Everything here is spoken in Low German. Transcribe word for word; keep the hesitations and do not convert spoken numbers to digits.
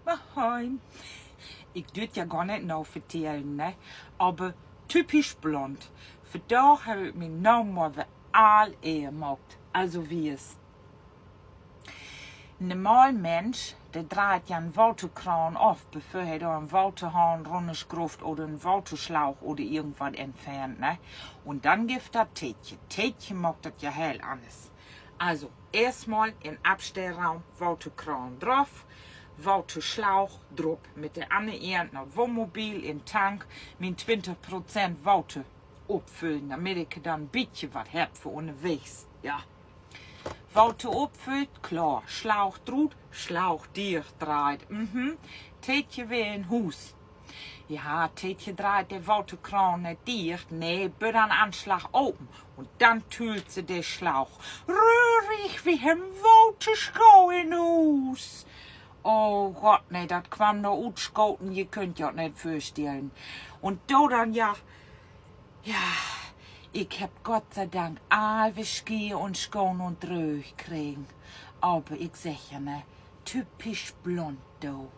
Moin. Ik dürf ja gor neet nau vertellen, ne? Aver typisch blond. Vandaag heff ik mi nau mal weer all Ehr maakt. Also wiss. En normal Minsch, de dreiht ja en Waterkraan of, bevör he dor en Waterhahn runnerschrufft oder en Waterslauch oder irgendwat entfernt, ne? Un denn gifft dat Teetje. Teetje maakt dat ja heel anners. Also, eerstmal in Afstellraum, Waterkraan droff, Waterslauch drup, mit de anner Enn na Wohnmobil in Tank, mien twintig Prozent Water opfüllen, dormit ik denn en bietje wat hebb för unnerwegs. Ja. Water opfüllt, klaar. Slauch drut, Slauch dicht dreiht. Mhm. Teetje weer in Huus. Ja, Teetje dreiht de Waterkraan neet dicht, nee, bit an Anslag open. Un denn tüllt se de Slauch. Röhrig, wi hebbt Waterschoo in Huus. Oh Gott, nee, dat kwamm dor utschoten, ji köönt jo dat neet vörstellen. Un do denn, ja, ja, ik hebb Gott sei Dank all weer schier un schoon un dröög kregen. Aver ik segg ja, ne, typisch blond, do.